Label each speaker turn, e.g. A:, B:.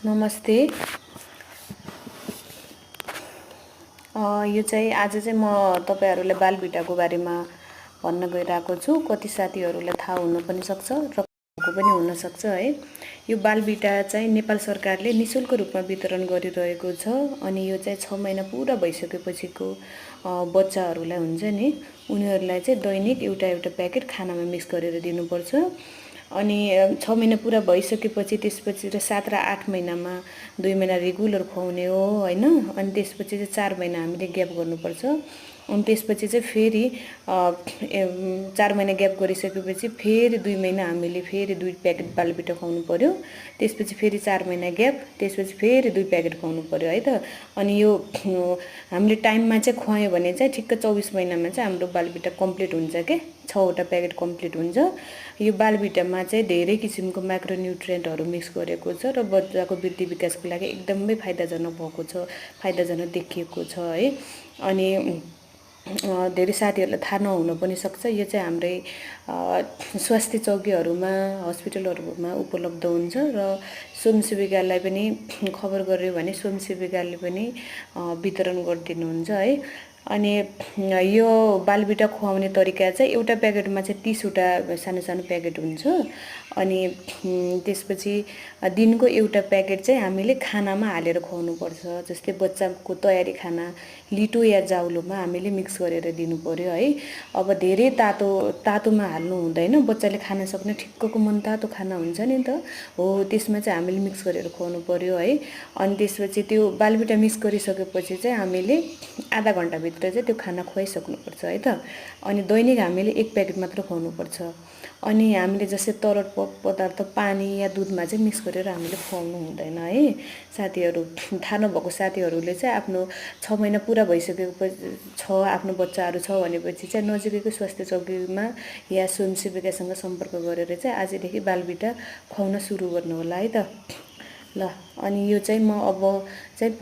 A: नमस्ते। यो चाहिँ आज चाहिँ म तपाईहरुलाई बालभिटाको बारेमा भन्न गइरहेको छु। कति साथीहरुलाई थाहा हुन पनि सक्छ र को पनि हुन सक्छ है। यो बालभिटा चाहिँ नेपाल सरकारले निशुल्क रूपमा वितरण गरिरहेको छ अनि यो चाहिँ 6 महिना पुरा भइसकेपछिको बच्चाहरुलाई हुन्छ नि, उनीहरुलाई चाहिँ दैनिक एउटा एउटा प्याकेट खानामा मिक्स गरेर दिनुपर्छ। अनि 6 महिना पुरा भइसकेपछि त्यसपछि 7 र 8 महिनामा 2 महिना रेगुलर खुवाउने हो हैन। अनि त्यसपछि चाहिँ 4 महिना हामीले ग्याप गर्नुपर्छ। अनि त्यसपछि चाहिँ फेरि 4 महिना ग्याप गरिसकेपछि फेरि 2 महिना हामीले फेरि 2 प्याकेट बालभिटा खुवाउनु पर्यो। त्यसपछि फेरि 4 महिना ग्याप, त्यसपछि फेरि 2 प्याकेट खुवाउनु पर्यो है त। अनि यो हामीले टाइममा चाहिँ खुवायो भने चाहिँ ठिक्क 24 महिनामा चाहिँ हाम्रो बालभिटा कम्प्लिट हुन्छ के, 6 वटा प्याकेट कम्प्लिट हुन्छ। यो बालभिटामा चाहिँ धेरै किसिमको माइक्रोन्युट्रिएन्टहरु मिक्स गरेको छ र बच्चाको वृद्धि विकासको लागि एकदमै फाइदाजनक भएको छ, फाइदाजनक देखिएको छ है। अनि धेरै साथीहरुलाई थाहा नहुन पनि सक्छ, यो चाहिँ हाम्रै स्वास्थ्य चौकीहरुमा, हस्पिटलहरुमा उपलब्ध हुन्छ र स्वयंसेविकालाई पनि खबर गर्यो भने स्वयंसेविकाले पनि वितरण गरिदिनुहुन्छ है। अनि यो बालभिटा खुवाउने तरिका चाहिँ एउटा प्याकेटमा चाहिँ 30 वटा सानो सानो प्याकेट हुन्छ। अनि त्यसपछि दिनको एउटा प्याकेट चाहिँ हामीले खानामा हालेर खुवाउनु पर्छ। जस्तै बच्चाको तयारी खाना लिटो या जाउलोमा हामीले मिक्स गरेर दिनु पर्यो है। अब धेरै तातोमा हाल्नु हुँदैन, बच्चाले खान सक्ने ठिक्कको मनतातो खाना हुन्छ नि त, हो त्यसमा चाहिँ हामीले मिक्स गरेर खुवाउनु पर्यो है। अनि त्यसपछि त्यो बालभिटा मिक्स गरिसकेपछि चाहिँ हामीले आधा घण्टा भित्र चाहिँ त्यो खाना खुवाइसक्नुपर्छ है त। अनि दैनिक हामीले 1 प्याकेट मात्र खुवाउनु पर्छ। अनि हामीले जस्तै तरल पदार्थ पानी या दुधमा चाहिँ मिक्स गरेर हामीले खुवाउनु हुँदैन है। साथीहरु थाहा नभएको साथीहरुले चाहिँ आफ्नो 6 महिना पुरा भइसकेपछि आफ्नो बच्चाहरु छ भनेपछि चाहिँ नजिकैको स्वास्थ्य चौकीमा या स्वयंसेविकासँग सम्पर्क गरेर चाहिँ आजदेखि बालभिटा खुवाउन सुरु गर्नु होला है त। ल अनि यो चाहिँ म अब चाहिँ